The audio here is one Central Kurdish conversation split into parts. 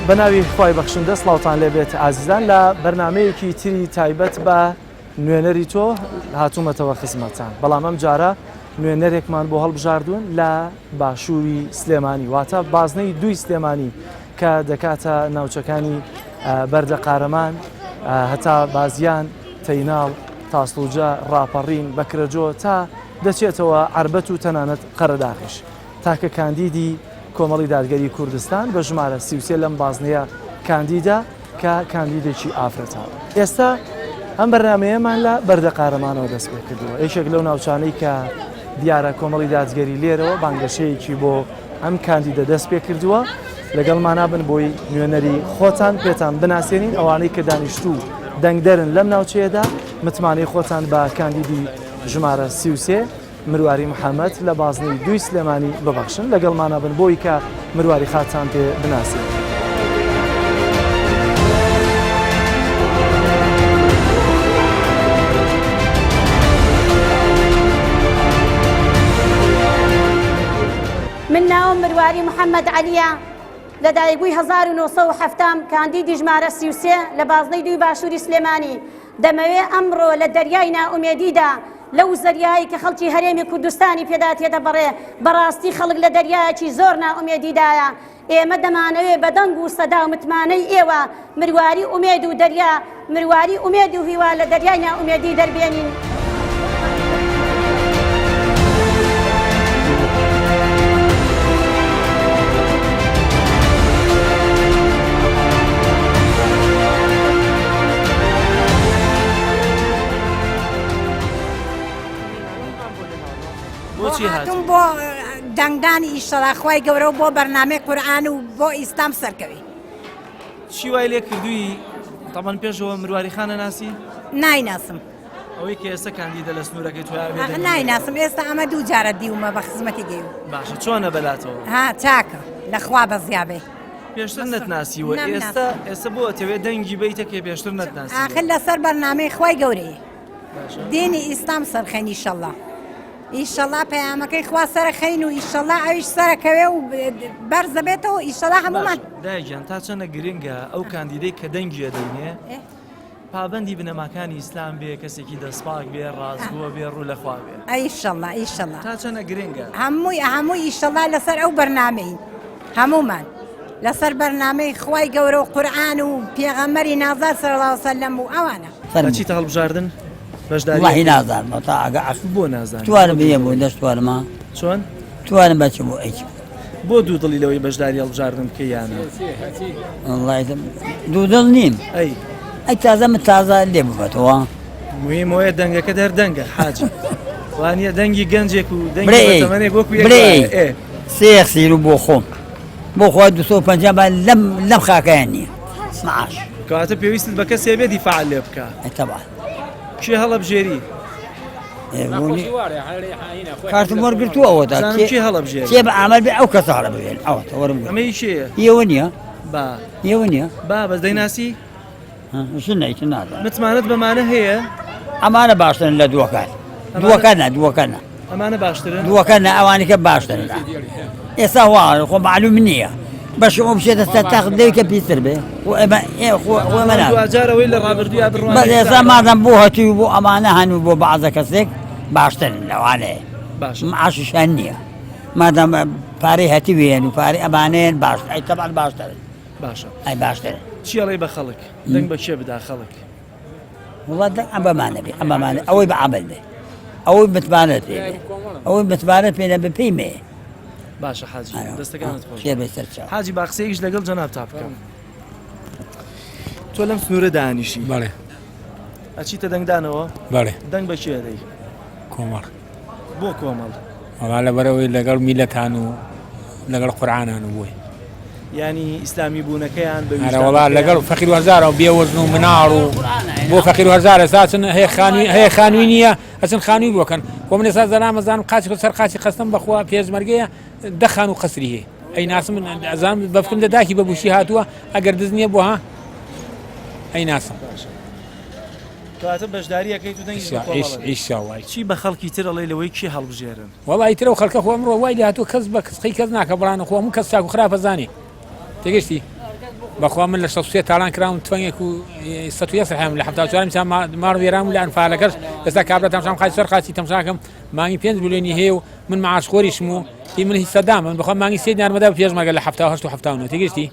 بەناوی خوای بەخشندە سڵاوتان لێبێت ئازیزان لە بەرنمەیەکی تری تایبەت بە نوێنەری تۆ هاتوومەتەوە خزمەتان بەڵام ئەم جارە نوێنەرێکمان بۆ هەڵبژاردوون لە باشووری سلێمانی واتە بازنەی دووی سلێمانی کە دەکاتە ناوچەکانی بەردە قارەمان هەتا بازیان تەیناڵ تاسڵوجە ڕاپەڕین بەکرەجۆ تا دەچێتەوە عەربەت و تەنانەت قەرەداخیش تاکە کاندیدی کۆمەڵی دادگەری کوردستان بە ژمارە 33 لەم بازنەیە کاندیدە کە کاندیدێکی ئافرەتە. ئێستا ئەم بەرنامەیەمان لە بەردە قارەمانەوە دەست پێ کردووە، یەکێک لەو ناوچانەی کە دیارە کۆمەڵی دادگەری لێرەوە بانگەشەیەکی بۆ ئەم کاندیدە دەست پێ کردووە، لەگەڵمانا بن بۆی نوێنەری خۆتان پێتان بناسێنین، ئەوانەی کە دانیشتوو دەنگدەرن لەم ناوچەیەدا متمانەی خۆتان بە کاندیدی ژمارە 33 مرواری محەمەد لە بازنەی دووی سلێمانی ببەخشن لەگەڵمانا بن بۆی کە مرواری خاتان پێ بناسێن. من ناوم مرواری محەممەد عەلیە لەدایکبووی 1970 کاندیدی ژمارە 33 لە بازنەی دووی باشووری سلێمانی دەمەوێ ئەمڕۆ لە دەریای نائومێدیدا لەو زەریایەی کە خەڵکی هەرێمی کوردستانی پێدا تێدەپەڕێ، بەڕاستی خەڵک لە دەریایەکی زۆر نائومێدیدایە. ئێمە دەمانەوێ بە دەنگ و سەدا و متمانەی ئێوە مرواری ئومێد و دەریا، مرواری ئومێد و هیوا لە دەریای نائومێدی دەربێنین. بۆچی هاتوم بۆ دەنگدانی ئیشەڵا خوای گەورە و بۆ بەرنامەی قورئان و بۆ ئیسلام سەرکەوی چی وای لێ کردووی تەمەن پێشەوە مرواری خانە ناسی نایناسم ئەوەی کە ئێستا کاندیدە لە سنوورەکەی تۆ نایناسم ئێستا ئەمە دوو جارە دیومە بە خزمەتی گەی باشە چۆنە بەلاتەوە ها چاکە لەخوا بەزیابێ پێشتر نەتناسیوە ئێستا ئێستا بۆ ئەتەوێ دەنگی بیتە کێ پێشتر نەتناسی ئاخر لەسەر بەرنامەی خوای گەورەیە دینی ئیسلام سەرخەین ئیشەڵا ئیشەڵا پەیامەکەی خوا سەرخەین و ئیشەڵا ئەویش سەرەکەوێ و بەرزەبێتەوە ئیشەڵا هەمومان دایگیان تا چەنە گرنگە ئەو کاندیدەی کە دەنگیە دەینێ پابەندی بنەماکانی ئیسلام بێ کەسێکی دەستپاک بێ ڕاستگۆ بێ ڕوو لەخوا بێ ئەیشەڵا ئیشەڵا تا چەنە گرنگە هەمووی هەمووی ئیشەڵا لەسەر ئەو بەرنامەین هەمومان لەسەر بەرنامەی خوای گەورە و قورئان و پێغەمبەری نازدار صلی اللە وسلم و ئەوانە. ئەچیتە هەڵبژاردن بەشداری وەڵاهی نازانم تا ئەگە عەف بۆ نازانی توانم بێ بۆ دەست توانمە چۆن توانم بەچم بۆ ئەیچ بۆ دوو دڵی لەوەی بەشداری هەڵبژاردن بکەی یانە وەڵاهی دوو دڵ نیم ئەی ئەی تازە من تازە لێ ببەتەوە مهم ئەوەیە دەنگەکەت هەر دەنگە حاجی وانە دەنگی گەنجێک و دەنگی برێ بەتەمەنێک وەکو یەک برێ وایە. ئێ سێ سیر و بۆ خۆم بۆ خوا 250 با لەم لەم خاکەیان نییە معاش کەواتە پێویستت بە کەسێ بێ دیفاع لێ بکە ئەی تەبعا کێ هەڵەبژێری کارتم وەرگرتووە ئەوە تا زانم کێ هەڵەبژێری کێ بە ئامل بێ ئەو کەسە هەڵەبژێرن ئەوە تە وەرم گرت. ئەمە هی کێیە ئێوە نییە با ئێوە نییە با بەس دەیناسی ژنە ئیتر نازانم. متمانەت بەمانە هەیە؟ ئەمانە باشترن لە دووەکان. دووەکان نا دووەکان نا. ئەمانە باشترن؟ دووەکان نا ئەوانی کە باشترن. ئێستا وا خۆ معلوم نییە. بەش ئەو بچێتە سەر تەخت لەوی کە پیستر بێ. خۆ ئێمە ئێ خۆ خۆ ئێمە نا. دواجار ئەوەی لە ڕابردوویا بڕوانین. بەس ئێستا مادام بۆ هەتیو بۆ ئەمانە هەن و بۆ بەعزە کەسێک باشترن لەوانەیە. باشە. معاشیشیان نییە. مادام پارەی هەتیوێن و پارەی ئەمانەیەن باش ئەی تەبعەن باشترن. باشە ئەی باشترە چی ئەڵێی بە خەڵک دەنگ بە کێ بدا خەڵک وڵات دەنگ ئەم بەمانە بێ ئەم بەمانە ئەوەی بە عمل بێ ئەوەی متمانە پێ بێ ئەوەی متمانە پێ نەبێ پێی مێ باشە حاجی دەستەکانت خۆش خێر بێ سەر چاو حاجی با قسەیەکیش لەگەڵ جەناب تا بکەم تۆ لەم سنوورە دانیشی بەڵێ ئەچیتە دەنگدانەوە بەڵێ دەنگ بە کێ دەی کۆمەڵ بۆ کۆمەڵ؟ وەڵا لەبەرئەوەی لەگەڵ میلەتان و لەگەڵ قورعانان و بۆی. یانی ئیسلامی بوونەکەیان بە ئەرە وەڵا لەگەڵ فەقیر و هەژارە و بێوەژن و مناڵ و بۆ فەقیر و هەژار ئێستا ئەچن هەیە خانووی هەیە خانووی نییە ئەچن خانووی بۆکەن خۆ من ئێستا زەلام ئەزانم قاچی خۆ سەر قاچی قەستم بەخوا پێشمەرگەیە دە خانوو قەسری هەیە ئەی ناسم من ئەزانم بەفکرم دە داکی بە بوشی هاتووە ئەگەر دز نییە بۆ ها ئەی ناسم. کەواتە بەشداری ئەکەیت و دەنگیش بە کۆمەڵ ئەدەیت. ئیشاڵڵا. چی بە خەڵکی تر ئەڵێی لەوەی کێ هەڵبژێرن؟ وەڵا ئیتر ئەو خەڵکە خۆ ئەمڕۆ وای لێهاتووە کەس بە قسەی کەس ناکا بەڵام خۆ هەموو کەس چاک و خراپ ئەزانێ تێگەشتی؟ بەخوا من لە 63 تاڵان کراوم تفەنگێک و 101 سەحیم لە 74 میسا ماڵ وێران و لە ئەنفالەکەش ئێستا کابرا تەمشام خاچ سەر خاچی تەمشاکەم مانگی 5 ملیۆنی هەیە و من معاش خۆریشم و هی من هی سەدام من بەخوا مانگی سێ دینارمەدا بە پێشمەرگە لە 78 و 79 تێگەشتی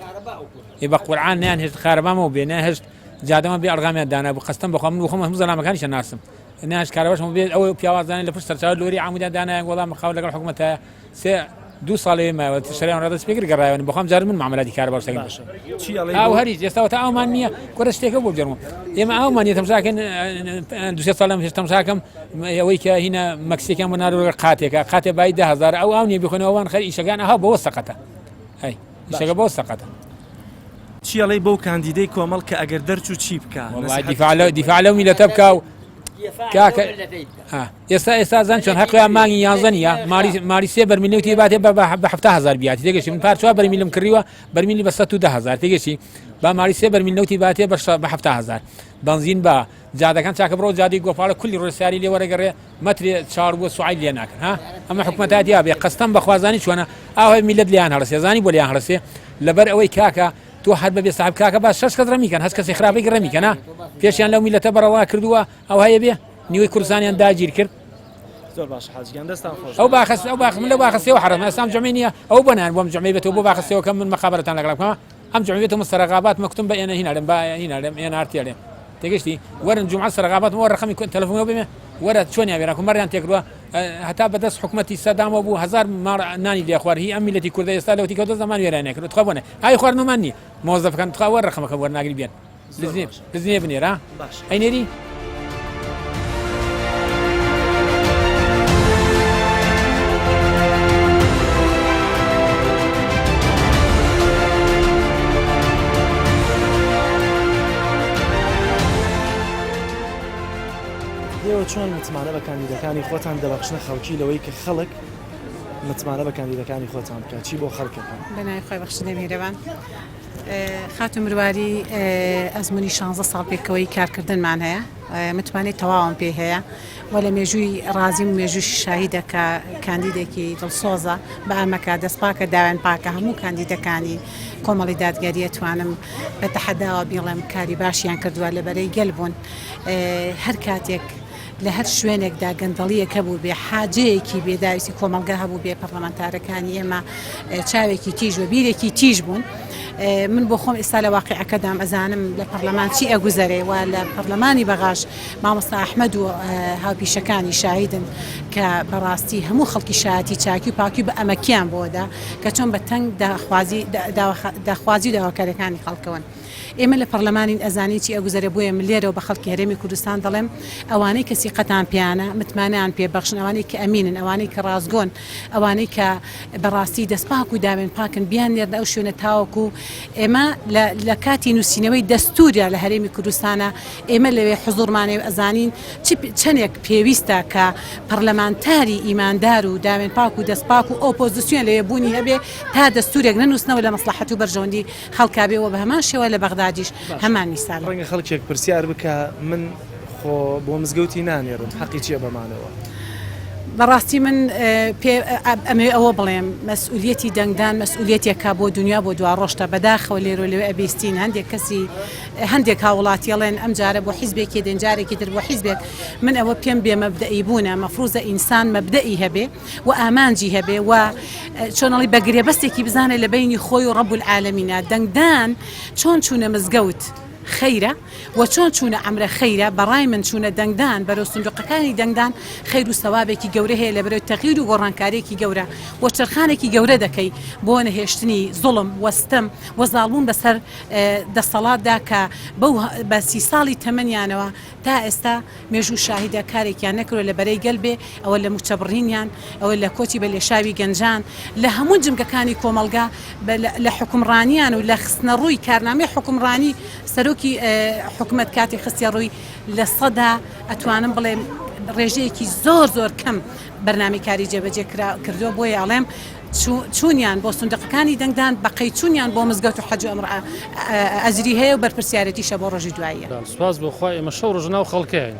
ئێ بە قورعان نیان هێشت خارەبامەوە بێ نیان هێشت جادەمە بێ ئەرغامیان دانا بوو قەستەم بەخوا من خۆم هەموو زەلامەکانیشە ناسم ناش کارەباشم بێ ئەو پیاوازانە لە پشت سەرچاوە لۆری عامودیان دانایان وەڵام مخاو لەگەڵ حکومەتە سێ دوو ساڵێ ماوە شەریان ڕادەست پێکرد گەڕایەوە بەخوام جار من معاملاتی کارەبا شتەکەم باشە چی ئەڵێی ئاو بۆ هەریش ئێستا وەتا ئاومان نییە کورە شتێکە بۆ بگەڕمەوە ئێمە ئاومان نییە تەمشاکەن دو سێ ساڵم هێشت تەمشاکەم ئەوەی کە هینە مەکسێکیان بۆ ناردووە قاتێکە قاتێ بای 10000 ئەو ئاو نییە بخۆنەوە ئەوان خەر ئیشەکان ئەها بەوە سەقەتە هەی ئیشەکە بەوە سەقەتە. چی ئەڵێی بەو کاندیدەی کۆمەڵ کە ئەگەر دەرچوو چی بکا؟ وەڵای نەسیحەتی دیفاع چی لەو بۆ دیفاع لەو میلەتە بکا و کاکە ئێستا ئێستا زان چۆن هەقیان مانگی یانزە نییە ماری ماری سێ بەرمیل نەوتی باتێ بە 7 هزار بیاتی تێگەشی من پار چوار بەرمیلم کڕیوە بەرمیلی بە 110 هزار تێگەشی با ماری سێ بەرمیل نەوتی باتێ بە 7 هزار بەنزین بە جادەکان چاکە بڕۆ جادی گۆپاڵە کولی ڕۆسیاری لێ وەرەگەڕێ مەترێ چاڕ بووە سوعای لێ ناکەن ها ئەمە حکومەتاتی بێ قەستەم بەخوازانی چۆنە ئاوای میلەت لیان هەڵسێ زانی بۆ لیان هەڵسێ لەبەر ئەوەی کاکە تۆ هەر بەبێ ساحب کاکە با شەش کەس ڕەمی کەن هەچ کەسی خراپێک ڕەمی کەنا پێشیان لەو میلەتە بەڕەوا کردووە ئەو هەیە بێ نیوەی کوردستانیان داگیر کرد زۆر باش حاجیان دەستان خۆش ئەو باخەس ئەو باخ من لەو باخە سێوە حەرەم ئەسام جمعی نییە ئەو بەنان بۆم جمعی بێتەوە بۆ باخە سێوەکەم من مەقابەرەتان لەگەڵ بکەم ئەم جمعی بێتەوە من سەرغابات مەکتوم بە ئێنە هیناڵێم با هیناڵێم ئێنارتیڵێم تێگەشتی وەرن جمعە سەرغابات وەرە ڕقمی تەلەفۆن بێ وەرە چۆنیان وێران کو مەڕیان تێکردووە هەتا بەدەست حکومەتی سەدامەوە بوو هەزار ماڵ نانی لێخوارد هی ئەم میلەتی کوردە ئێستا لەوەتی کەوتە زەمان وێرانیان کرد تخوا بۆنە ئای خواردنەوەمان نییە مۆزەفەکان تخوا وەر ڕقمەکە وەرناگری بێن لزنێ بنێرە ئەی نێری ئێوە چۆن متمانە بە کاندیدەکانی خۆتان دەبەخشنە خەڵکی لەوەی کە خەڵک متمانە بە کاندیدەکانی خۆتان بکات چی بۆ خەڵکەکەن؟ بە ناوی خوای بەخشندەی میهرەبان خاتوو مرواری ئەزموونی 16 ساڵ پێکەوەی کارکردنمان هەیە متمانەی تەواوم پێی هەیە و لە مێژووی ڕازیم و مێژووشی شاهیدە کە کاندیدێکی دڵسۆزە بە ئەمەکە دەستپاکە داوێن پاکە هەموو کاندیدەکانی کۆمەڵی دادگەریە توانم بە تەحەداوە بیڵێم کاری باشیان کردووە لە بەرەی گەل بوون هەر کاتێک لە هەر شوێنێکدا گەندەڵییەک هەبووبێ، حاجەیەکی بێداویستی کۆمەڵگا هەبووبێ، پەرلەمانتارەکانی ئێمە چاوێکی تیژ و بیرێکی تیژ بوون. من بۆ خۆم ئێستا لە واقیعەکەدام ئەزانم لە پەرلەمان چی ئەگوزەرێ و لە پەرلەمانی بەغاش مامۆستا ئەحمەد و هاوپیشەکانی شاهیدن کە بەڕاستی هەموو خەڵکی شایەتی چاکی و پاکی بە ئەمەکیان بۆدا کە چۆن بە تەنگ داخوازی داخوازی و داواکاریەکانی خەڵکەوەن. ئێمە لە پەڕلەمانین ئەزانین چی ئەگوزەرێ بۆیە من لێرەوە بە خەڵکی هەرێمی کوردستان دەڵێم ئەوانەی کە سیقەتان پێیانە متمانەیان پێ بەخشن ئەوانەی کە ئەمینن ئەوانەی کە ڕاستگۆن ئەوانەی کە بەڕاستی دەستپاک و داوێن پاکن بیان نێرنە ئەو شوێنە تاوەکو ئێمە لە کاتی نووسینەوەی دەستوریا لە هەرێمی کوردستانە ئێمە لەوێ حزوڕمانەیە و ئەزانین چ چەندێک پێویستە کە پەرلەمانتاری ئیماندار و داوێن پاک و دەستپاک و ئۆپۆزیسیۆن لەوێ بوونی هەبێ تا دەستورێک نەنووسنەوە لە مەسڵەحەت و بەرژەوەندی خەڵکا بێ وە بە هەمان شێوە لە بەغدادیش هەمان میسالە. ڕەنگە خەڵکێک پرسیار بکا من خۆ بۆ مزگەوتی نانێرم حەقی چیە بەمانەوە؟ بەڕاستی من پێ ئەمەوێ ئەوە بڵێم مەسئولیەتی دەنگدان مەسئولیەتێکە بۆ دنیا بۆ دواڕۆژتە بەداخەوە لێرەو لەوێ ئەبیستین هەندێک کەسی هەندێک هاوڵاتی ئەڵێن ئەم جارە بۆ حیزبێکی دێن جارێکی تر بۆ حیزبێک من ئەوە پێم بێ مەبدەئی بوونە مەفروزە ئینسان مەبدەئی هەبێ و ئامانجی هەبێ و چۆن ئەڵی بە گرێبەستێکی بزانێ لە بەینی خۆی و ڕەب العالەمینە دەنگدان چۆن چوونە مزگەوت خەیرە و چۆن چوونە عەمرە خەیرە بەڕای من چوونە دەنگدان بەرەو سندوقەکانی دەنگدان خەیر و سەوابێکی گەورە هەیە لە بەرەو تەغیر و گۆڕانکاریەکی گەورە و چرخانێکی گەورە دەکەی بۆ نەهێشتنی زوڵم و ستەم و زاڵبوون بەسەر دەسەڵاتدا کە بەو بە سی ساڵی تەمەنیانەوە تا ئێستا مێژوو شاهیدە کارێکیان نەکردوە لە بەرەی گەل بێ ئەوە لە موچە بڕینیان ئەوە لە کۆچی بە لێشاوی گەنجان لە هەموو جمگەکانی کۆمەڵگا لە حوکمڕانیان و لە خستنە ڕووی کارنامەی حوکمڕانی سەرۆکی حکومەت کاتی خستیە ڕووی لە سەدا ئەتوانم بڵێم ڕێژەیەکی زۆر زۆر کەم بەرنامەی کاری جێبەجێ کردووە بۆیە ئەڵێم چوونیان بۆ سندوقەکانی دەنگدان بە قەی چوونیان بۆ مزگەوت و حەج و عومرە ئەجری هەیە و بەرپرسیارێتیشە بۆ ڕۆژی دواییە. سوپاس بۆ خوا ئێمە شەو ڕۆژ ناو خەڵکەین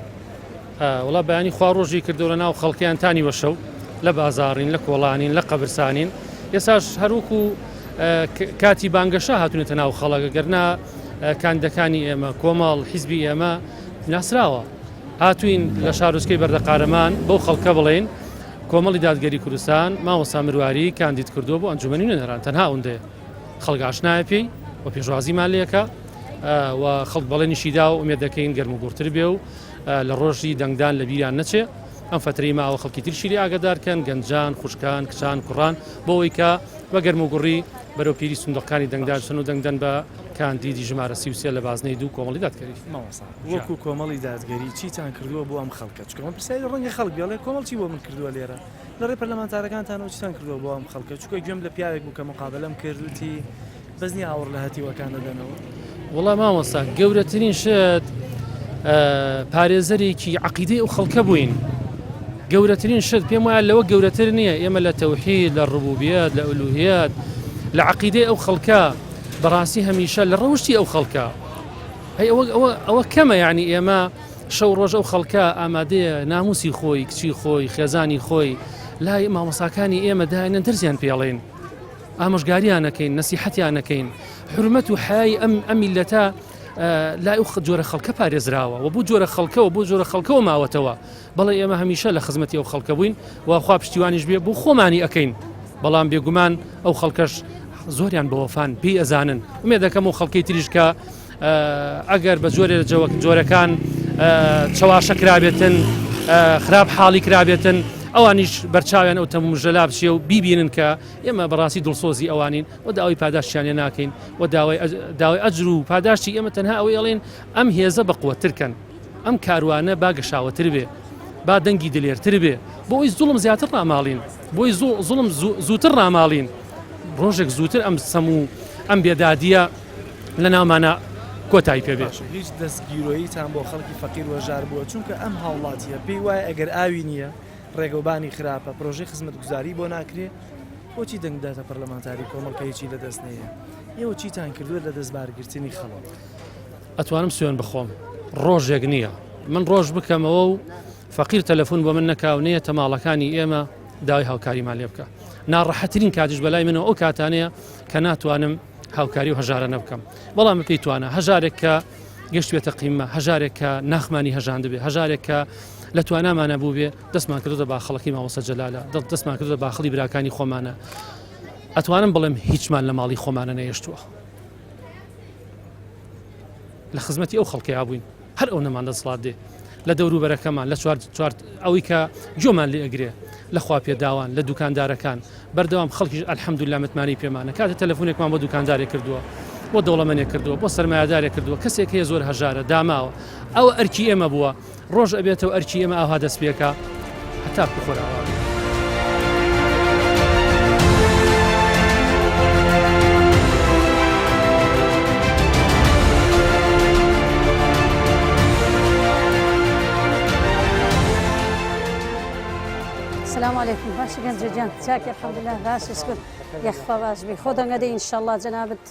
وڵا بەیانی خوا ڕۆژی کردو لە ناو خەڵکیان تا نیوە شەو لە بازاڕین لە کۆڵانین لە قەبرسانین ئێساش هەروەکو. کاتی بانگەشە هاتوونەتە ناو خەڵک گەرنا کاندەکانی ئێمە کۆمەڵ حیزبی ئێمە ناسراوە هاتوین لە شارۆچکەی بەردەقارەمان بەو خەڵکە بڵێین کۆمەڵی دادگەری کوردستان مامۆستا مرواری کاندید کردووە بۆ ئەنجومەنی نوێنەران تەنها ئەوەندەیە خەڵک ئاشنایە پێی و پێشوازیمان لێکە و خەڵک بەڵێنیشی دا و ئومێد دەکەین گەرم و گوڕتر بێ و لە ڕۆژی دەنگدان لە بیریان نەچێ ئەم فترەی ماوە خەڵکی ترشی لێ ئاگادار کەن گەنجان خوشکان کچان کوڕان بۆ ئەوەی کە بە گەرم و گوڕی بەرەو پیری سندوقەکانی دەنگدان بچن و دەنگدەن بە کاندیدی ژمارە 33 لە بازنەی دوو کۆمەڵی دادگەری. مامۆستا وەکو کۆمەڵی دادگەری چیتان کردووە بۆ ئەم خەڵکە؟ چونکە ئەمە پرسیاری ڕەنگە خەڵک بێ ئەڵێ کۆمەڵ چی بۆ من کردووە لێرە؟ لە ڕێی پەرلەمانتارەکانتانەوە چیتان کردووە بۆ ئەم خەڵکە؟ چونکە گوێم لە پیاوێک بوو کە مقابەلەم کرد وتی بەس نییە ئاوڕ لە هەتیوەکان دەدەنەوە. وەڵا مامۆستا گەورەترین شت پارێزەرێکی عەقیدەی ئەو خەڵکە بووین گەورەترین شت پێم وایە لەوە گەورەتر نییە ئێمە لە تەوحید لە ڕبوبیەت لە ئولوهیەت لە عەقیدەی ئەو خەڵکە بەڕاستی هەمیشە لە ڕەوشی ئەو خەڵکە هەی ئەوە ئەوە ئەوە کەمە یعنی ئێمە شەو ڕۆژ ئەو خەڵکە ئامادەیە ناموسی خۆی کچی خۆی خێزانی خۆی لای مامۆساکانی ئێمە داینەن دەرزیان پێڵێن ئامۆژگاریان نەکەین نەسیحەتیان نەکەین حرمەت و حای ئەم ئەم میلەتە لای ئەو جۆرە خەڵکە پارێزراوە و بۆ جۆرە خەڵکەوە بۆ جۆرە خەڵکەوە ماوەتەوە بەڵێ ئێمە هەمیشە لە خزمەتی ئەو خەڵکە بووین و خوا پشتیوانیش بێ بۆ خۆمانی ئەەکەین بەڵام بێگومان ئەو خەڵکەش زۆریان بەوەفان پێی ئەزانن ئومێ دەکەم و خەڵکی تریش کە ئەگەر بە جۆرێ لە جۆرەکان چەواشە کرابێتن خراپ حاڵی کرابێتن ئەوانیش بەرچاویان ئەو تەمومژە لا بچێ و بیبینن کە ئێمە بەڕاستی دڵسۆزی ئەوانین و داوای پاداشتیان لێ ناکەین و داوای داوای ئەجر و پاداشتی ئێمە تەنها ئەوەی ئەڵێن ئەم هێزە بەقوەتر کەن ئەم کاروانە با گەشاوەتر بێ با دەنگی دلێرتر بێ بۆ ئەوی زوڵم زیاتر ڕاماڵین بۆی زوڵم زووتر ڕاماڵین ڕۆژێک زووتر ئەم سەم و ئەم بێدادیە لە ناومانە کۆتایی پێ بێ. باشە هیچ دەستگیرۆییتان بۆ خەڵکی فەقیر و هەژار بووە؟ چونکە ئەم هاوڵاتییە پێی وایە ئەگەر ئاوی نییە، ڕێگەوبانی خراپە، پرۆژەی خزمەتگوزاری بۆ ناکرێ، بۆچی دەنگ بداتە پەرلەمانتاری کۆمەڵ کە هیچی لەدەست نەیە؟ ئێوە چیتان کردووە لە دەستبارگرتنی خەڵک؟ ئەتوانم سوێن بخۆم ڕۆژێک نییە من ڕۆژ بکەمەوە و فەقیر تەلەفۆن بۆ من نەکا و نەیەتە ماڵەکانی ئێمە داوای هاوکاریمان لێ بکە ناڕەحەترین کاتیش بەلای منەوە ئەو کاتانەیە کە ناتوانم هاوکاری و هەژارە نەبکەم بەڵام بەپێی توانا هەژارێک کە گەشتوێتە قیمە هەژارێک کە ناخمانی هەژاندبێ هەژارێک کە لە توانامانە بوو بێ دەستمان کردوتە باخەڵەکەی مامۆستا جەلالە دڵ دەستمان کردوتە باخڵی براکانی خۆمانە ئەتوانم بڵێم هیچمان لە ماڵی خۆمانە نەیشتووە لە خزمەتی ئەو خەڵکەیا بووین هەر ئەو نەمان دەسڵات دێ لە دەوروبەرەکەمان لە چوار چوار ئەوەی کە گوێمان لێ ئەگرێ لە خوا پێداوان لە دوکاندارەکان بەردەوام خەڵکیش الحمدلله متمانەی پێمانە کاتێ تەلەفونێکمان بۆ دوکاندارێک کردووە بۆ دەوڵەمەنێک کردووە بۆ سەرمایەدارێک کردووە کەسێک هەیە زۆر هەژارە داماوە ئەوە ئەرکی ئێمە بووە ڕۆژ ئەبێتەوە ئەرکی ئێمە ئاوا دەست پێکا هەتاکو خۆرئاوا بێ. سلام علیکم باشی گەنجە گیان چاکی الحمدلله باشی شکر یەخوا باش بی خۆ دەنگە دەی انشالله جەنابت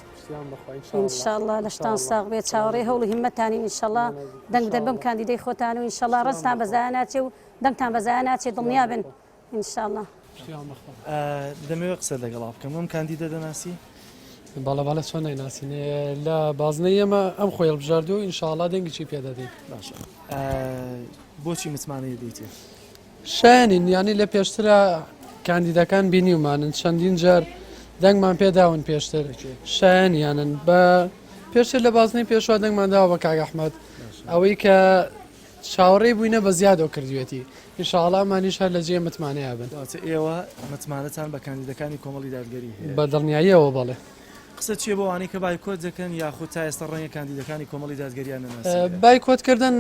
انشالله لەشتان ساغ بێ چاوەڕێی هەوڵ و هیمەتتانین انشالله دەنگ بدەن بەم کاندیدەی خۆتان و انشالله ڕەنجتان بە زایە ناچێ و دەنگتان بە زایە ناچێ دڵنیا بن انشالله. دەمەوێت قسە لەگەڵا بکەم ئەم کاندیدە دەناسی؟ بەڵێ بەڵێ چۆن نەیناسین لە بازنەی ئێمە ئەم خۆی هەڵبژاردووە و ئینشاڵڵا دەنگیشی پێ دەدەین. باشە بۆچی متمانەی دەیتێ؟ شایەنین یانی لە پێشترا کاندیدەکان بینیومانن چەندین جار دەنگمان پێداون پێشتر شایەنیانن بە پێشتر لە بازنەی پێشوا دەنگمان داوە بە کاک ئەحمەد ئەوەی کە چاوەڕێی بووینە بە زیادەوە کردوێتی ئینشاڵا ئەمانیش هەر لە جێ متمانەیە بن. واتە ئێوە متمانەتان بە کاندیدەکانی کۆمەڵی دادگەری هەیە؟ بە دڵنیاییەوە بەڵێ. قسە چیە بۆ ئەوانەی کە بایکۆت دەکەن یاخود تا ئێستا ڕەنگە کاندیدەکانی کۆمەڵی دادگەریان نەناسیبێ؟ بایکۆت کردن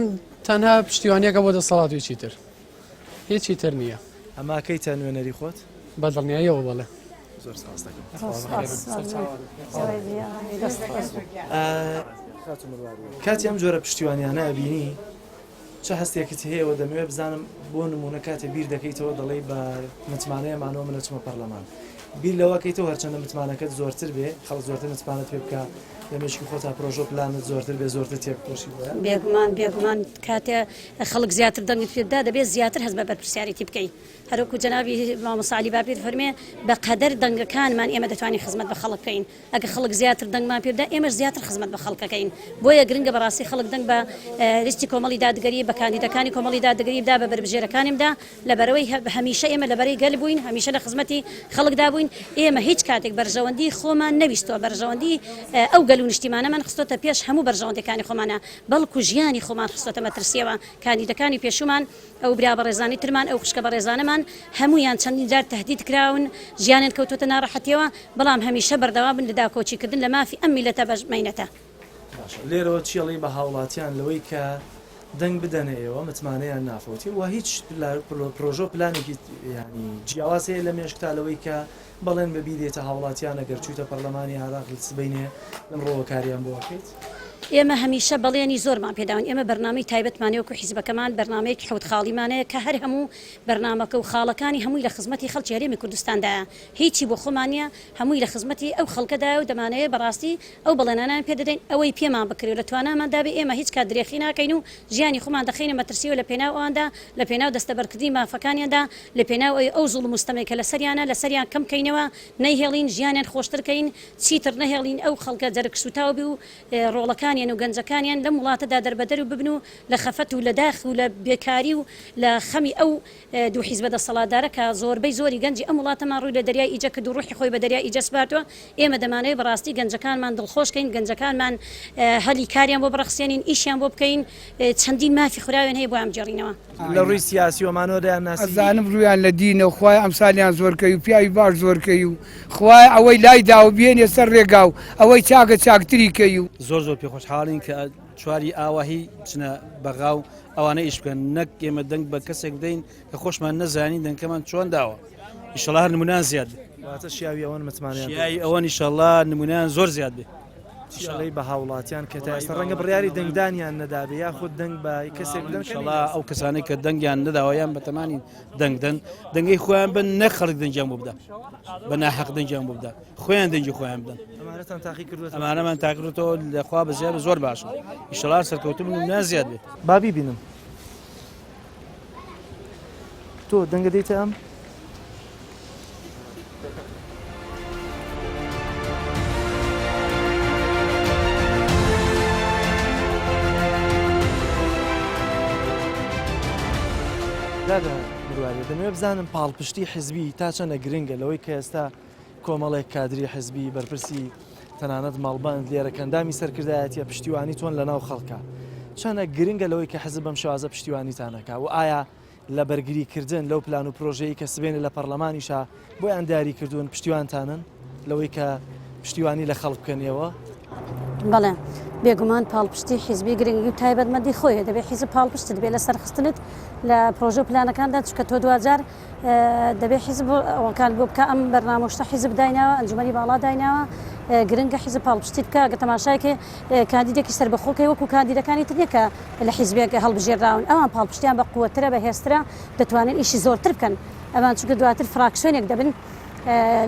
تەنها پشتیوانیەکە بۆ دەسەڵات و هیچی تر هیچی تر نییە. ئەمە ئەکەیتە نوێنەری خۆت؟ بە دڵنیاییەوە بەڵێ. زۆر سپاس دەکەم. کاتی ئەم جۆرە پشتیوانیانە ئەبینی چ هەستێکت هەیە و دەمەوێت بزانم بۆ نمونە کاتێ بیر دەکەیتەوە دەڵێی بە متمانەیە مانەوە من ئەچمە پەرلەمان بیر لەوە کەیتەوە هەرچەندە متمانەکەت زۆرتر بێ خەڵک زۆرتر متمانەت پێ بکە. لە مێشکی خۆتا پرۆژە و پلانت زۆرتر بێ زۆرتر تێبکۆشی بۆیان؟ بێگومان بێگومان کاتێ خەڵک زیاتر دەنگت پێ بدا دەبێت زیاتر هەست بە بەرپرسیارێتی بکەی هەروەکو جەنابی مامۆستا عەلی باپیر فەرمێ بە قەدەر دەنگەکانمان ئێمە دەتوانین خزمەت بە خەڵک بکەین ئەگەر خەڵک زیاتر دەنگمان پێ بدا ئێمەش زیاتر خزمەت بە خەڵک ئەکەین بۆیە گرنگە بەڕاستی خەڵک دەنگ بە لیستی کۆمەڵی دادگەری بە کاندیدەکانی کۆمەڵی دادگەری بدا بە بەربژێرەکانیم دا لەبەرئەوەی هەمیشە ئێمە لەبەرەی گەل بووین هەمیشە لە خزمەتی خەڵکدا بووین ئێمە هیچ کاتێک بەرژەوەندی خۆمان نەویستووە بەرژەوەندی ئەو گەل و نیشتیمانەمان خستۆتە پێش هەموو بەرژەوەندەکانی خۆمانە بەڵکو ژیانی خۆمان خستۆتە مەترسیەوە کاندیدەکانی پێشوومان ئەو برا بەڕێزانی ترمان ئەو خوشکە بەڕێزانەمان هەموویان چەندین جار تەهدید کراون ژیانیان کەوتۆتە ناڕەحەتیەوە بەڵام هەمیشە بەردەوام بن لە داکۆکیکردن لە مافی ئەم میللەتە بەش مەینەتە. باشە لێرەوە چی ئەڵێی بە هاوڵاتیان لەوەی کە دەنگ بدەنە ئێوە متمانەیان نافەوتێ و هیچ پرۆژە و پلانێکی یانی جیاواز هەیە لە مێشکتا لەوەی کە بەڵێن بە بیدەیتە هاوڵاتیان ئەگەر چوویتە پەرلەمانی عێراق سبەینێ لەم ڕۆوە کاریان بۆ ئەکەیت؟ ئێمە هەمیشە بەڵێنی زۆرمان پێداون، ئێمە بەرنامەی تایبەتمان هەیە وەکو حیزبەکەمان بەرنامەیەکی حەوت خاڵیمان هەیە کە هەر هەموو بەرنامەکە و خاڵەکانی هەمووی لە خزمەتی خەڵکی هەرێمی کوردستاندایە هیچی بۆ خۆمان نییە هەمووی لە خزمەتی ئەو خەڵکەدایە و دەمانەوێت بەڕاستی ئەو بەڵێنانەیان پێ دەدەین ئەوەی پێمان بکرێ و لە تواناماندا بێ ئێمە هیچ کات درێخی ناکەین و ژیانی خۆمان دەخەینە مەترسیەوە لە پێناو ئەواندا لە پێناو دەستەبەرکردنی مافەکانیاندا لە پێناو ئەوەی ئەو زوڵم و ستەمەی کە لەسەریانە لەسەریان کەم کەینەوە نەیهێڵین ژیانیان خۆشتر کەین چیتر نەهێڵین ئەو خەڵکە جەرگ سوتاو بێ و ڕۆڵەکانیان و گەنجەکانیان لەم وڵاتەدا دەربەدەر و ببن و لە خەفەت و لە داخ و لە بێکاری و لە خەمی ئەو دوو حیزبە دەسەڵاتدارە کە زۆربەی زۆری گەنجی ئەم وڵاتەمان ڕووی لە دەریای ئیجە کرد و ڕوحی خۆی بە دەریای ئیجە سپاردووە، ئێمە دەمانەوێت بەڕاستی گەنجەکانمان دڵخۆش کەین، گەنجەکانمان هەلی کاریان بۆ بڕەخسێنین، ئیشیان بۆ بکەین، چەندین مافی خوراویان هەیە بۆیان بگێڕینەوە. لە ڕووی سیاسیەوە مانۆ دەیان ناسی؟ ئەزانم ڕوویان لە دینە و خوایە ئەمسالیان زۆر کەی و پیاوی باش زۆر کەی و خوایە ئەوەی لای داوە بێنێ سەر ڕێگا و ئەوەی چاکە چاکتری کەی و. زۆر زۆر پێخۆشحاڵین کە چواری ئاواهی بچنە بەغا و ئەوانە ئیش بکەن نەک ئێمە دەنگ بە کەسێک بدەین کە خۆشمان نەزانین دەنگەکەمان چۆن داوە ئیشەڵا هەر نمونیان زیاد بێ واتە شیاوی ئەوەن متمانەیان پێ شیاوی ئەوەن ئیشەڵا نمونیان زۆر زیاد بێ چی ئەڵێی بە هاوڵاتیان کە تا ئێستا ڕەنگە بڕیاری دەنگدانیان نەدابێ یاخود دەنگ بە کەسێک بدەن کە ئیشەڵا ئەو کەسانەی کە دەنگیان نەداوە یان بەتەمانی دەنگ دەن دەنگەی خۆیان بن نەک خەڵک دەنگیان بۆ بدا بە ناحەق دەنگیان بۆ بدا خۆیان دەنگی خۆیان بدەن ئەمانەتان تاقی کردووەتەوە؟ ئەمانەمان تاقیکردووەتەوە لە خوا بەزیاد زۆر باشە ئیشەڵا سەرکەوتوو بن و نان زیاد بێت. با بیبینم تۆ دەنگە دەیتە ئەم؟ دادە مرواری دەمەوێت بزانم پاڵپشتی حزبی تا چەندە گرنگە لەوەی کە ئێستا کۆمەڵێک کادری حزبی بەرپرسی تەنانەت مەڵبەند لێرە کەندامی سەرکردایەتیە پشتیوانی تۆن لە ناو خەڵکە چەنە گرنگە لەوەی کە حزب بەم شێوازە پشتیوانیتانەکە و ئایا لە بەرگری کردن لەو پلان و پرۆژەی کە سبێنێ لە پەرلەمانیشا بۆیان دیاری کردوون پشتیوانتانن لەوەی کە پشتیوانی لە خەڵک بکەن ئێوە؟ بەڵێ بێگومان پاڵپشتی حیزبی گرنگی و تایبەتمەندی خۆیە دەبێت حیزب پاڵپشتت بێ لە سەرخستنت لە پرۆژە و پلانەکاندا چونکە تۆ دواجار دەبێت حیزب ئەوەکان بۆ بکە ئەم بەرنامە شتە حیزب دایناوە ئەنجومەنی باڵا دایناوە گرنگە حیزب پاڵپشتی بکە گە تەماشایکێ کاندیدێکی سەربەخۆکەی وەکو کاندیدەکانی تر نیە کە لە حیزبێک هەڵبژێراون ئەوان پاڵپشتیان بە قوترە بە هێزترە دەتوانن ئیشی زۆرتر بکەن ئەوان چونکە دواتر فراکسیۆنێک دەبن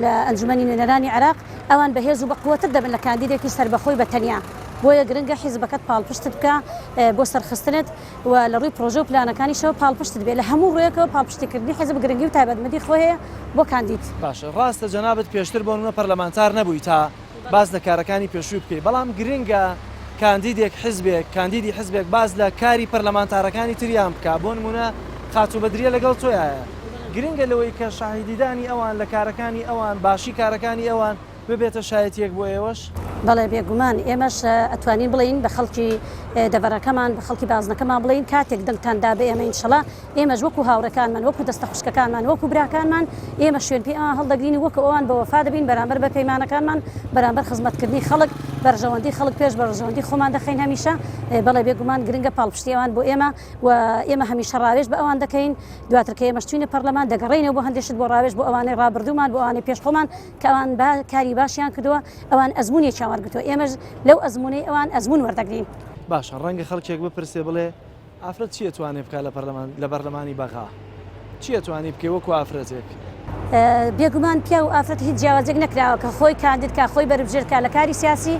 لە ئەنجومەنی نوێنەرانی عێراق ئەوان بەهێز و بەقوەتر دەبن لە کاندیدێکی سەربەخۆی بە تەنیا بۆیە گرنگە حیزبەکەت پاڵپشتت بکە بۆ سەرخستنت و لە ڕووی پرۆژە و پلانەکانیشەوە پاڵپشتت بێ لە هەموو ڕوویەکەوە پاڵپشتیکردنی حیزب گرنگی و تایبەتمەندی خۆی هەیە بۆ کاندید. باشە ڕاستە جەنابت پێشتر بۆ نمونە پەرلەمانتار نەبووی تا باس لە کارەکانی پێشووی بکەی بەڵام گرنگە کاندیدێک حزبێک کاندیدی حزبێک باس لە کاری پەرلەمانتارەکانی تریان بکا بۆ نمونە خاتوو بەدریە لەگەڵ تۆیایە گرنگە لەوەی کە شاهیدیدانی ئەوان لە کارەکانی ئەوان باشی کارەکانی ئەوان ببێتە شایەتیەک بۆ ئێوەش؟ بەڵێ بێگومان ئێمەش ئەتوانین بڵێین بە خەڵکی دەڤەرەکەمان بە خەڵکی بازنەکەمان بڵێین کاتێک دەنگتان دا بە ئێمە ئینشەڵا ئێمەش وەکو هاوڕێکانمان وەکو دەستە خوشکەکانمان وەکو براکانمان ئێمە شوێن پێی ئەوان هەڵدەگرین و وەکو ئەوان بە وەفا دەبین بەرامبەر بە پەیمانەکانمان بەرامبەر خزمەتکردنی خەڵک بەرژەوەندی خەڵک پێش بەرژەوەندی خۆمان دەخەین هەمیشە بەڵێ بێگومان گرنگە پاڵپشتی ئەوان بۆ ئێمە و ئێمە هەمیشە ڕاوێژ بە ئەوان دەکەین دواتر کە ئێمەش چوینە پەرلەمان دەگەڕێینەوە بۆ هەندێک شت بۆ ڕاوێژ بۆ ئەوانەی ڕابردوومان بۆ ئەوانەی پێش خۆمان کە ئەوان با کاری باشیان کردووە ئەوان ئەزموونێکیان وەرگرتووە ئێمەش لەو ئەزموونەی ئەوان ئەزموون وەردەگرین. باشە ڕەنگە خەڵکێک بپرسێ بڵێ ئافرەت چی ئەتوانێ بکا لە پەرلەمان لە بەرلەمانی بەغا؟ چی ئەتوانی بکەی وەکو ئافرەتێک؟ بێگومان پیاو و ئافرەت هیچ جیاوازیەک نەکراوە کە خۆی کاندید کا خۆی بەربژێر کا لە کاری سیاسی.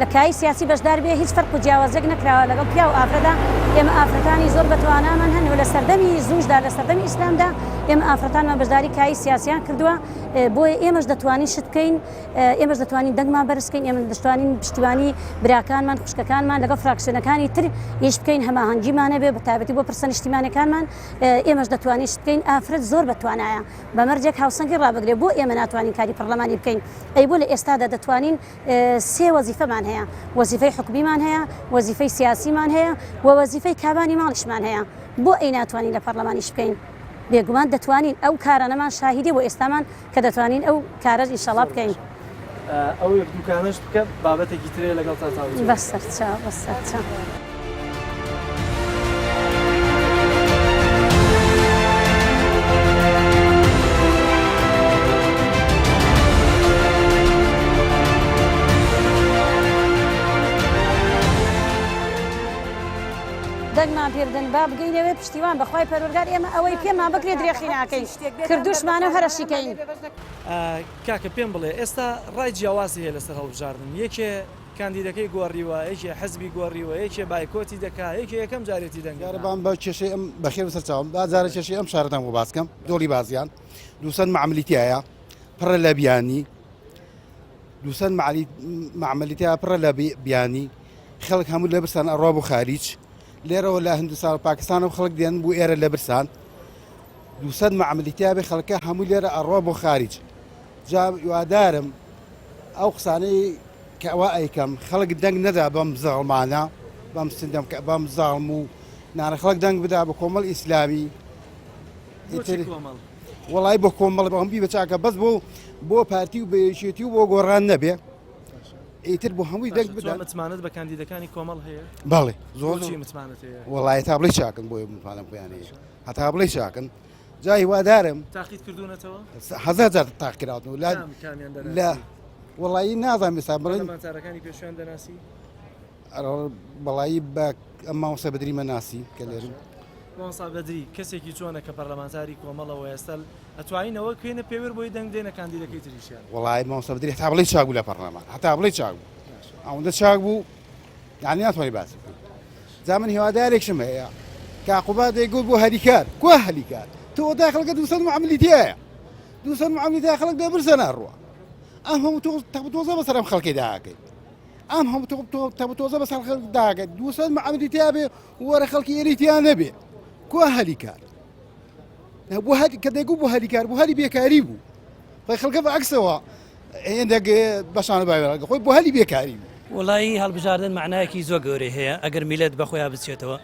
لە کایەی سیاسی بەشدار بێ هیچ فەرق و جیاوازیەک نەکراوە لەگەڵ پیاو و ئافرەتدا ئێمە ئافرەتانی زۆر بەتوانامان هەن و لە سەردەمی زووشدا لە سەردەمی ئیسلامدا ئێمە ئافرەتانمان بەشداری کایەی سیاسیان کردووە بۆیە ئێمەش دەتوانین شت بکەین ئێمەش دەتوانین دەنگمان بەرز بکەین ئێمە دەشتوانین پشتیوانی براکانمان خوشکەکانمان لەگەڵ فراکسیۆنەکانی تر ئیش بکەین هەماهەنگیمان هەبێ بە تایبەتی بۆ پرسە نیشتیمانەکانمان ئێمەش دەتوانین شت بکەین ئافرەت زۆر بەتوانایە بە مەرجێک هاوسەنگی ڕابگرێ بۆ ئێمە ناتوانین کاری پەرلەمانی بکەین ئەی بۆ لە ئێستادا دەتوانین سێ وەزیفەمان هەیە، وەزیفەی حکومیمان هەیە، وەزیفەی سیاسیمان هەیە و وەزیفەی کابانی ماڵیشمان هەیە، بۆ ئەی ناتوانین لە پەرلەمانیش بکەین؟ بێگومان دەتوانین، ئەو کارانەمان شاهیدیە بۆ ئێستامان کە دەتوانین ئەو کارەش ئینشەڵا بکەین. ئەو یەک دووکانەش بکە بابەتێکی ترێ لەگەڵتا تاوتوێ. بەسەرچاو بەسەرچاو. دەنگمان پێ بدەن با بگەینەوێ پشتیوان بەخوای پەروەردگار ئێمە ئەوەی پێمان بکرێت درێخی ناکەین کردوشمانە و هەرەشیکەین. کاکە پێم بڵێ ئێستا ڕای جیاواز هەیە لەسەر هەڵبژاردن یەکێ کاندیدەکەی گۆڕیوە، یەکێ حزبی گۆڕیوە، یەکێ بایکۆتی دەکا، یەکێ یەکەم جارێتی دەنگ جارە بام بە کێشەی ئەم بەخێر بەسەر چاوم با جارە کێشەی ئەم شارەتان بۆ باس کەم دۆڵی بازیان دووسەد مەعملی تایە پڕە لە بیانی دووسەد مەعملی تیا پڕە لە بیانی خەڵک هەموو لە برسان ئەڕوا بۆ خاریج لێرەوە لە هندستان و پاکستان و خەڵک دێن بۆ ئێرە لە برسان دووسەد مەعملی تیا بێ خەڵکە هەموو لێرە ئەڕوا بۆ خاریج جا هیوادارم ئەو قسانەی کە ئەوە ئەیکەم خەڵک دەنگ نەدا بەم زاڵمانە بەم سندەم کە بەم زاڵم و نانە خەڵک دەنگ بدا بە کۆمەڵ ئیسلامی ئیتر وەڵای بۆ کۆمەڵ بەم بی بە چاکە بەس بۆ بۆ پارتی و بەیەکێتی و بۆ گۆڕان نەبێ ئیتر بۆ هەمووی دەنگ بدا متمانەت بە کاندیدەکانی کۆمەڵ هەیە بەڵێ زۆر چی متمانەت هەیە وەڵای تا بڵێ چاکن بۆیە متمانەم پێیان هەیە هەتا بڵێ چاکن جا هیوادارم تاقیت کردوونەتەوە؟ هەزار جار تاق کراوەتەوە لە لە وەڵایی نازانم ئێستا بڵێن پەرلەمانتارەکانی پێشویان دەناسی؟ بەڵایی بە ئەم مامۆستا بەدریمە ناسی کە لێرن مامۆستا بەدری کەسێکی چۆنە کە پەرلەمانتاری کۆمەڵەوە ئێستا ئەتوانینەوە کوێنە پێوەر بۆی دەنگ دێنە کاندیدەکەی تریشیان وەڵایی مامۆستا بەدری هەتا بڵێ چاک بوو لە پەرلەمان هەتا بڵێ چاک بوو ئەوەندە چاک بوو یانی ناتوانانی باسی بکەی جا من هیوادارێکشم هەیە کاقوبا دەیگوت بۆ هەریکار کوا هەلیکار تۆ دا خەڵکە دوسەد معاملی تایە دوسەد معاملی تا خەڵک دەبرسە ناڕوە ئەم هەموو تۆ تەبتۆزە بەسەر ئەم خەڵکی داکەی ئەم هەموو تۆ تەبتۆزە بەسەر خەڵک داگەت دوسەد معاملی تیا بێ وەرە خەڵکی ئێری تیا نەبێ کوا هەلیکار بۆ هەر کە دەیگوت بۆ هەلیکار بۆ هەلی بێکاری بوو خۆی خەڵکە بە عەکسەوە هێندێک بەشانە باوێڕەکە خۆی بۆ هەلی بێکاری بوو. وەڵایی هەڵبژاردن مەعنایەکی زۆر گەورەی هەیە ئەگەر میلەت بەخۆیا بچێتەوە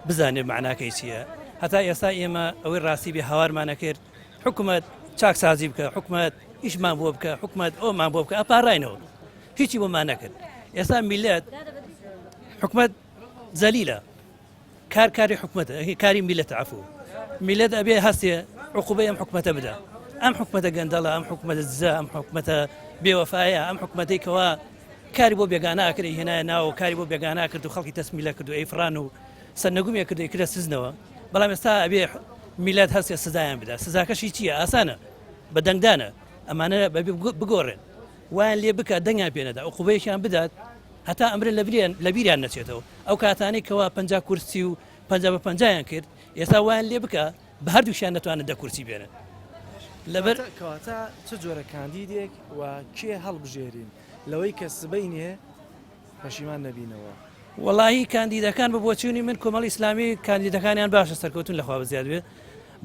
بزانێت مەعناکەی چییە هەتا ئێستا ئێمە ئەوەی ڕاستی بێ هاوارمان ئەکرد حکومەت چاکسازی بکە حکومەت ئیشمان بۆ بکە حکومەت ئەومان بۆ بکە ئەپاڕاینەوە هیچی بۆمان نەکرد ئێستا میلەت حکومەت زەلیلە کار کاری حکومەتە کاری میلەتە عەفو میلەت ئەبێ هەستێ عقوبەی ئەم حکومەتە بدا ئەم حکومەتە گەندەڵە ئەم حکومەتە دزە ئەم حکومەتە بێوەفایە ئەم حکومەتەی کەوا کاری بۆ بێگانە ئەکرێ هێنایە ناوە کاری بۆ بێگانە کرد و خەڵکی تەسمیلە کرد و ئەیفران و سەرنەگومیە کرد کرە سزنەوە بەڵام ئێستا ئەبێ میلەت هەستێ سزایان بدا سزاکەشی چییە ئاسانە بە دەنگدانە ئەمانە بەبێ بگۆڕێن وایان لێ بکە دەنگیان پێ نەدا عقوبەیەکیان بدات هەتا ئەمرن لەبیریان نەچێتەوە ئەو کاتانەی کەوا 50 کورسی و 50 بە پەنجایان کرد ئێستا وایان لێ بکە بە هەردووکیان نەتوانن دە کورسی بێنن لەبەر کەواتە چ جۆرە کاندیدێک و کێ هەڵبژێرین لەوەی کە سبەینێ پەشیمان نەبینەوە؟ وەڵاهی کاندیدەکان بە بۆچوونی من کۆمەڵی ئیسلامی کاندیدەکانیان باشە سەرکەوتون لەخوا بزیاد بێ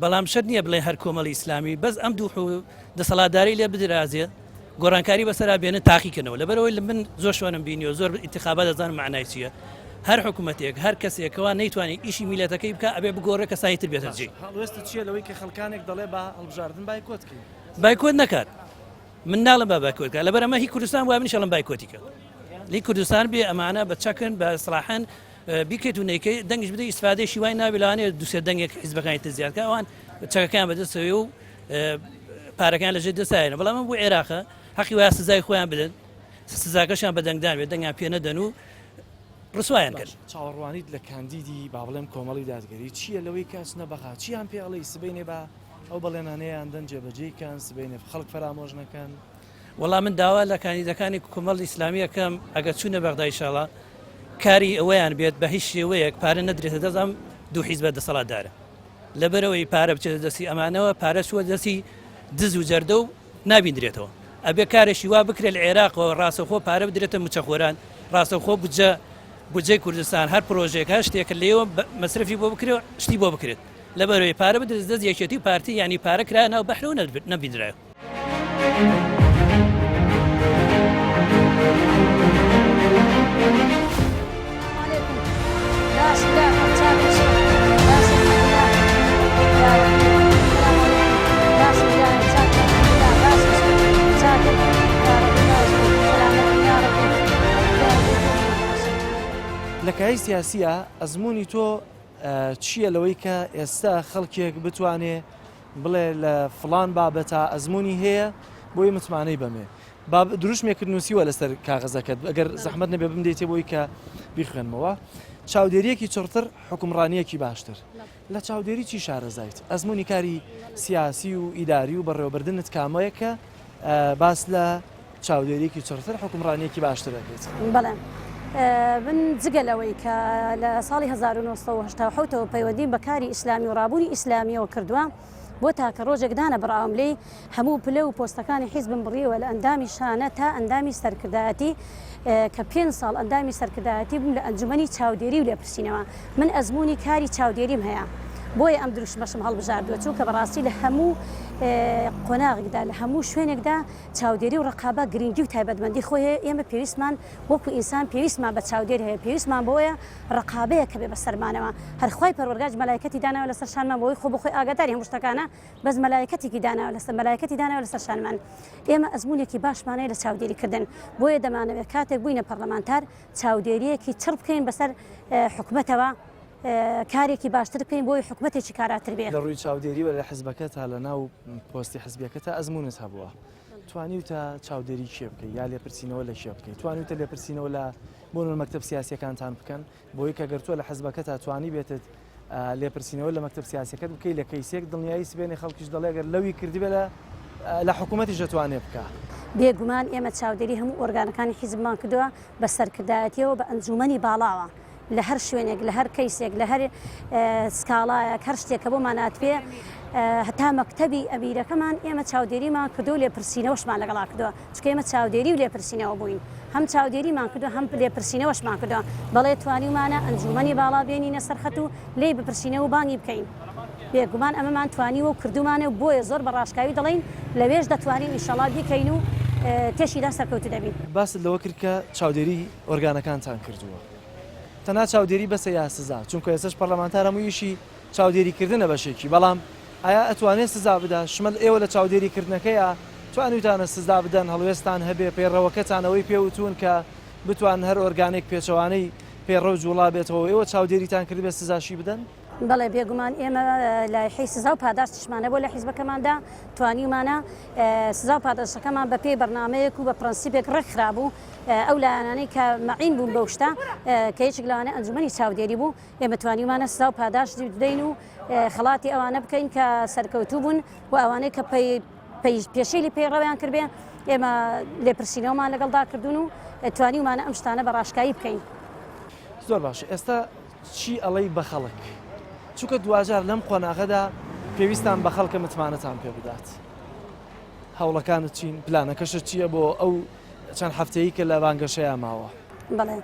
بەڵام شەرت نییە بڵێ هەر کۆمەڵی ئیسلامی بەس ئەم دوو دەسەڵاتداری لێ بدرازێ گۆڕانکاری بەسەرا بێنن تاقیکەنەوە لەبەرەوەی لە من زۆر شوێنم بینیوە زۆر ئینتخابات دەزانم معنای چییە هەر حکوومەتێک هەر کەسێکەوە نەیتوانێت ئیشی میلەتەکەی بکە ئەبێ بگۆڕێ کەسانی تر بێتە جێ هەڵوێستت چییە لەوەی کە خەڵکانێک دەڵێ با هەڵبژاردن بایکۆت کەین بایکۆت نەکات من ناڵم با بایکۆت کە لەبەر ئەمە هی کوردستان وای منیش ئەڵێم بایکۆتی کە لی کوردستان بێ ئەمانە بە چەکن بە سڵاحەن بیکەیت و نەیکەی دەنگیش بدەی ئیسفادەیشی وای نابێ لەوانەیە دوسێ دەنگێک حیزبەکانی تر زیاد کە ئەوان چەکەکان بەدەستەوەی و پارەکان لەژێر دەستایەنە بەڵام ئەمە بۆ عێراقە حەقی وایە سزای خۆیان بدەن سزاکەشیان بە دەنگدان بێت دەنگیان پێ نەدەن و ڕسوایان کرد. چاوەڕوانیت لە کاندیدی با بڵێم کۆمەڵی دادگەری چییە لەوەی کە ئەچنە بەغا چیان پێ ئەڵێی سبەینێ با ئەو بەڵێنانەیان دەن جێبەجێی کەن سبەینێ خەڵک فەرامۆش نەکەن؟ وەڵا من داوا لە کاندیدەکانی کۆمەڵی ئیسلامی ئەکەم ئەگەر چوونە بەغدا ئیشاڵا کاری ئەوەیان بێت بە هیچ شێوەیەک پارە نەدرێتە دەست ئەم دوو حیزبە دەسەڵاتدارە لەبەرەوەی پارە بچێتە دەستی ئەمانەوە پارە چووە دەستی دز و جەردە و نابیندرێتەوە ئەبێ کارێکی وا بکرێت لە عێراقەوە ڕاستەوخۆ پارە بدرێتە موچەخۆران ڕاستەوخۆ بودجە بودجەی کوردستان هەر پرۆژێک هەر شتێک لێوە مەسرفی بۆ بکرێت شتی بۆ بکرێت لەبەرەوەی پارە بدرێت دەست یەکێتی و پارتی یعنی پارە کرا ناو بەحرەوە نەبیندرایەوە. لە کایەی سیاسیە ئەزموونی تۆ چییە لەوەی کە ئێستا خەڵکێک بتوانێ بڵێ لە فڵان بابەتە ئەزموونی هەیە بۆی متمانەی بەمێ با دروشمێکت نووسیوە لەسەر کاغەزەکەت ئەگەر زەحمەت نەبێ بمدەیتێ بۆی کە بیخوێنمەوە چاودێریەکی چڕتر حکومڕانیەکی باشتر لە چاودێری چی شارەزایت ئەزمموی کاری سیاسی و ئیداری و بەڕێوەبردنت کامەیە کە باس لە چاودێریەکی چڕتر حکومڕانیەکی باشتر دەکەیت. بەڵێ من جگە لەوەی کە لە ساڵی 1970 ەوە پەیوەندیم بە کاری ئیسلامی و ڕابوونی ئیسلامیەوە کردووە بۆ تاکە ڕۆژێک دانەبڕاوم لێی هەموو پلە و پۆستەکانی حیزبم بڕیوە لە ئەندامی شانە تا ئەندامی سەرکردایەتی کە پێنج ساڵ ئەندامی سەرکردایەتی بووم لە ئەنجومەنی چاودێری و لێپرسینەوە من ئەزموونی کاری چاودێریم هەیە بۆیە ئەم دروشمەشم هەڵبژاردووە چونکە بەڕاستی لە هەموو قۆناغێکدا لە هەموو شوێنێکدا چاودێری و ڕەقابە گرنگی و تایبەتمەندی خۆی هەیە، ئێمە پێویستمان وەکو ئینسان پێویستمان بە چاودێر هەیە، پێویستمان بەوەیە ڕەقابەیەک هەبێ بەسەرمانەوە، هەر خوای پەروەردگاریش مەلایکەتی داناوە لەسەر شانمان بۆ ئەوەی خۆ بەخۆی ئاگاداری هەموو شتەکانە، بەس مەلایکەتێکی داناوە لەسەر مەلایکەتی داناوە لەسەر شانمان. ئێمە ئەزموونێکی باشمان هەیە لە چاودێری کردن، بۆیە دەمانەوێت کاتێک بووینە پەرلەمانتار چاودێرییەکی چڕ بکەین بەسەر حکومەتەوە، کارێکی باشتر بکەین بۆی حکومەتێکی کاراتر بێ. لە ڕووی چاودێریوە لە حزبەکەتا لە ناو پۆستی حزبیەکەتا ئەزموونت هەبووە توانیوتە چاودێری کێ بکەی یا لێپرسینەوە لە کێ بکەی توانیوتە لێپرسینەوە لە بۆ نمونە مەکتەب سیاسیەکانتان بکەن بۆی کە گەر تۆ لە حزبەکەتا توانی بێتت لێپرسینەوە لە مەکتەب سیاسەکەت بکەی لە کەیسێک دڵنیایی سبێنێ خەڵکیش دەڵێ گەر لەوی کردبێ لە لە حکوومەتیش دەتوانێ بکا. بێگومان ئێمە چاودێری هەموو ئۆرگانەکانی حیزبمان کردووە بە سەرکردایەتیەوە بە ئەنجوومەنی باڵاوە لە هەر شوێنێک، لە هەر کەیسێک، لە هەر سکاڵایەک، هەر شتێک کە بۆمان هاتبێ، هەتا مەکتەبی ئەمیرەکەمان ئێمە چاودێریمان کردووە و لێپرسینەوەشمان لەگەڵا کردووە، چونکە ئێمە چاودێری و لێپرسینەوە بووین، هەم چاودێریمان کردووە، هەم لێپرسینەوەشمان کردووە، بەڵێ توانیومانە ئەنجوومەنی باڵا بێنینە سەر خەت و لێی بپرسینەوە و بانگی بکەین. بێگومان ئەمەمان توانیوە و کردوومانە و بۆیە زۆر بە ڕاشکاوی دەڵێین لەوێش دەتوانین ئینشەڵا بیکەین و تێشیدا سەرکەوتوو دەبین. باست لەوە کرد کە چاودێری ئۆرگانەکانتان کردووە تەنها چاودێری بەسە یا سزا چونکە ئێستاش پەرلەمانتار هەموو ئیشی چاودێری کردنە بەشێکی بەڵام ئایا ئەتوانێ سزا بدا شمەل ئێوە لە چاودێری کردنەکەیا توانیوتانە سزا بدەن هەڵوێستان هەبێ پەیڕەوەکەتان ئەوەی پێ وتوون کە بتوان هەر ئۆرگانێک پێچەوانەی پەیڕەو جوڵا بێتەوە ئێوە چاودێریتان کردبێ سزاشی بدەن؟ بەڵێ بێگومان ئێمە لایحەی سزا و پاداشتیشمان هەبووە لە حیزبەکەماندا توانیومانە سزا و پاداشتەکەمان بەپێی بەرنامەیەک و بە پرەنسیپێک ڕێکخرابوو ئەو لایەنانەی کە مەعین بوون بەو شتە کە یەکێک لەوانە ئەنجومەنی چاودێری بوو ئێمە توانیومانە سزا و پاداشت بدەین و خەڵاتی ئەوانە بکەین کە سەرکەوتوو بوون و ئەوانەی کە پێشێلی پەیڕەویان کردبێ ئێمە لێپرسینەوەمان لەگەڵدا کردوون و توانیومانە ئەم شتانە بە ڕاشکاوی بکەین. زۆر باشە ئێستا چی ئەڵێی بە خەڵک؟ چونکە دواجار لەم قۆناغەدا پێویستان بە خەڵکە متمانەتان پێ بدات. هەوڵەکانت چین؟ پلانەکەشت چییە بۆ ئەو چەند هەفتەیەی کە لە بانگەشەیا ماوە؟ بەڵێ.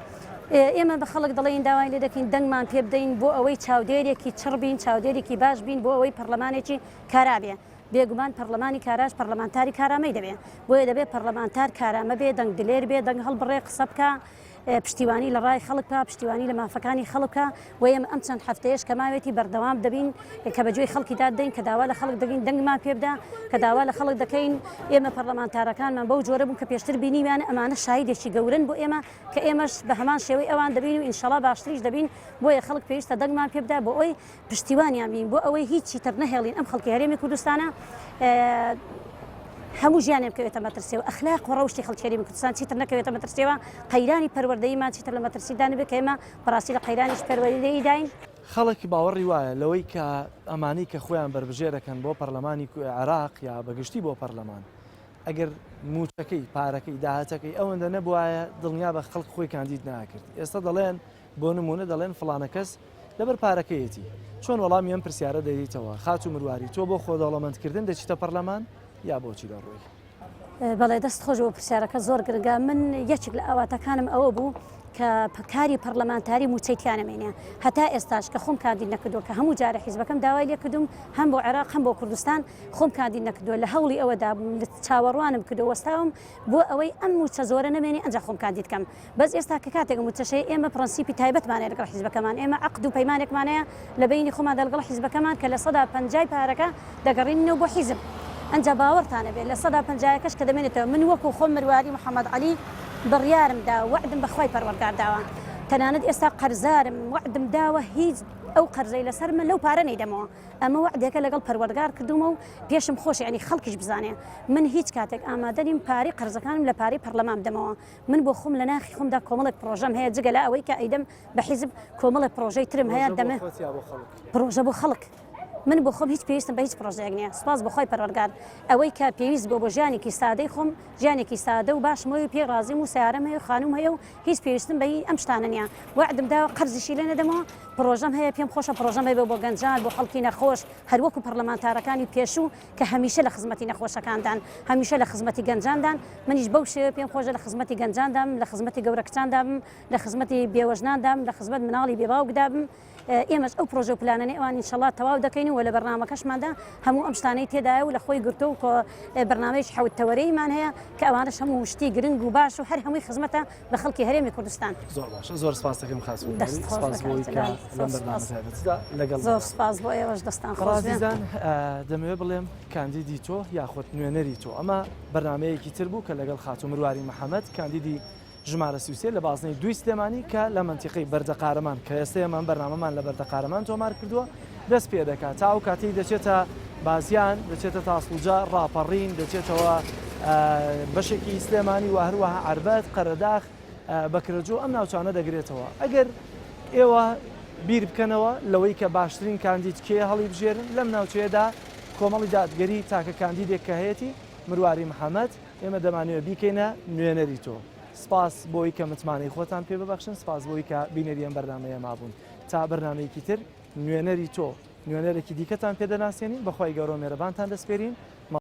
ئێمە بە خەڵک دەڵێین داوای لێ دەکەین دەنگمان پێ بدەین بۆ ئەوەی چاودێرێکی چڕ بین، چاودێرێکی باش بین بۆ ئەوەی پەرلەمانێکی کارا بێ. بێگومان پەرلەمانی کاراش پەرلەمانتاری کارامەی دەوێ. بۆیە دەبێ پەرلەمانتار کارامە بێ، دەنگ دلێر بێ، دەنگ هەڵبڕێ، قسە بکا، پشتیوانی لە ڕای خەڵک بکا، پشتیوانی لە مافەکانی خەڵک بکا و ئێمە ئەم چەند هەفتەیەش کە ماوێتی بەردەوام دەبین کە بە گوێی خەڵکی داد دەین کە داوا لە خەڵک دەکەین دەنگمان پێ بدا کە داوا لە خەڵک دەکەین ئێمە پەرلەمانتارەکانمان بەو جۆرە بوون کە پێشتر بینیویانە ئەمانە شایدێکی گەورەن بۆ ئێمە کە ئێمەش بە هەمان شێوەی ئەوان دەبین و ئینشەڵا باشتریش دەبین بۆیە خەڵک پێویستە دەنگمان پێ بدا بۆ ئەوەی پشتیوانیان بین بۆ ئەوەی هیچ چیتر نەهێڵین ئەم خەڵکی هەرێمی کوردستانە هەموو ژیانێ بکەوێتە مەترسیەوە ئەخلاق و ڕەوشی خەڵکی هەرێمی کوردستان چیتر نەکەوێتە مەترسیەوە قەیرانی پەروەردەییمان چیتر لە مەترسیدا نەبێت کە ئێمە بەڕاستی لە قەیرانیش پەروەردەییداین. خەڵک باوەڕی وایە لەوەی کە ئەمانەی کە خۆیان بەربژێرەکەن بۆ پەرلەمانی عێراق یا بەگشتی بۆ پەرلەمان ئەگەر موچەکەی پارەکەی داهاتەکەی ئەوەندە نەبوایە دڵنیا بە خەڵک خۆی کاندید ناکرد ئێستا دەڵێن بۆ نمونە دەڵێن فڵانە کەس لەبەر پارەکەیەتی چۆن وەڵامی ئەم پرسیارە دەدەیتەوە خاتوو مرواری تۆ بۆ خۆدەوڵەمەندکردن دەچیتە پەرلەمان یا بۆچی دەڕۆی؟ بەڵێ دەست خۆش بۆ پرسیارەکە زۆر گرنگە من یەکێک لە ئاواتەکانم ئەوە بوو کە کاری پەرلەمانتاری موچەی تیا نەمێنێ هەتا ئێستاش کە خۆم کاندید نەکردووە کە هەموو جارە حیزبەکەم داوای لێ کردوم هەم بۆ عێراق هەم بۆ کوردستان خۆم کاندید نەکردووە لە هەوڵی ئەوەدا بووم لە چاوەڕوانم کردو وەستاوم بۆ ئەوەی ئەم موچە زۆرە نەمێنێ ئەنجا خۆم کاندید کەم بەس ئێستا کە کاتێک موچەش هەیە ئێمە پرەنسیپی تایبەتمان هەیە لەگەڵ حیزبەکەمان ئێمە عەقد و پەیمانێکمان هەیە لە بەینی خۆماندا لەگەڵ حیزبەکەمان کە لە 50% پارەکە دەگەڕیننەوە بۆ حیزب ئەنجا باوەڕتان هەبێ لە سەدا پەنجایەکەش کە دەمێنێتەوە من وەکو خۆم مرواری محەمەد عەلی بڕیارم دا وەعدم بە خوای پەروەردگار داوە تەنانەت ئێستا قەرزارم وەعدم داوە هیچ ئەو قەرزەی لەسەرمە لەو پارە نەیدەمەوە ئەمە وەعدێکە لەگەڵ پەروەردگار کردوومە و پێشم خۆشە یانی خەڵکیش بزانێ من هیچ کاتێک ئامادە نیم پارەی قەرزەکانم لە پارەی پەرلەمان بدەمەوە من بۆ خۆم لە ناخی خۆمدا کۆمەڵێک پرۆژەم هەیە جگە لە ئەوەی کە ئەیدەم بە حیزب کۆمەڵێک پرۆژەی ترم هەیە دەمە پرۆژە بۆ خەڵک من بۆ خۆم هیچ پێویستم بە هیچ پرۆژەیەک نییە سوپاس بۆ خۆی پەروەردگار ئەوەی کە پێویست بۆ بۆ ژیانێکی سادەی خۆم ژیانێکی سادە و باشم هەیە و پێی ڕازیم و سیارەم هەیە و خانوم هەیە و هیچ پێویستم بە ئەم شتانە نییە وەعدم داوە قەرزیشی لێ نەدەمەوە پرۆژەم هەیە پێم خۆشە پرۆژەم هەبێ بۆ گەنجان بۆ خەڵکی نەخۆش هەروەکو پەرلەمانتارەکانی پێشوو کە هەمیشە لە خزمەتی نەخۆشەکاندان هەمیشە لە خزمەتی گەنجاندان منیش بەو شێوە پێم خۆشە لە خزمەتی گەنجاندام لە خزمەتی گەورە کچاندا بم لە خزمەتی بێوەژناندا بم لە خزمەت مناڵی بێباوکدا بم ئێمەش ئەو پرۆژە و پلانانەی ئەوان ئینشەڵا تەواو دەکەین و لە بەرنامەکەشماندا هەموو ئەم شتانەی تێدایە و لە خۆی گرتووە و کۆ بەرنامەیەکی حەوت تەوەرەییمان هەیە کە ئەوانەش هەموو شتی گرنگ و باش و هەر هەمووی خزمەتە بە خەڵکی هەرێمی کوردستان. زۆر باشە زۆر سپاس دەکەم خاتوو دەست خۆش سپاس بۆی کە لەم بەرنامە تایبەتدا لەگەڵ زۆر سپاس بۆ ئێوەش دەستان خۆش بێ. ئازیزان دەمەوێت بڵێم کاندیدی تۆ یاخود نوێنەری تۆ ئەمە بەرنامەیەکی تر بوو کە لەگەڵ خاتوو مرواری محەمەد کاندیدی ژمارە 33 لە بازنەی دووی سلێمانی کە لە مەنتیقەی بەردەقارەمان کە ئێستا ئێمە ئەم بەرنامەمان لە بەردەقارەمان تۆمار کردووە دەست پێ دەکات تا ئەو کاتەی دەچێتە بازیان دەچێتە تاسڵوجە ڕاپەڕین دەچێتەوە بەشێکی سلێمانی و هەروەها عەربەت قەرەداخ بەکرەجۆ ئەم ناوچانە دەگرێتەوە ئەگەر ئێوە بیر بکەنەوە لەوەی کە باشترین کاندید کێ هەڵیبژێرن لەم ناوچەیەدا کۆمەڵی دادگەری تاکە کاندیدێک کە هەیەتی مرواری محەمەد ئێمە دەمانەوێت بیکەینە نوێنەری تۆ. سپاس بۆی کە متمانەی خۆتان پێ ببەخشن، سپاس بۆی کە بینەری ئەم بەرنامەیە مابوون. تا بەرنامەیەکی تر نوێنەری تۆ، نوێنەرێکی دیکەتان پێ دەناسێنین، بە خوای گەورە و مێرەبانتان دەسپێرین.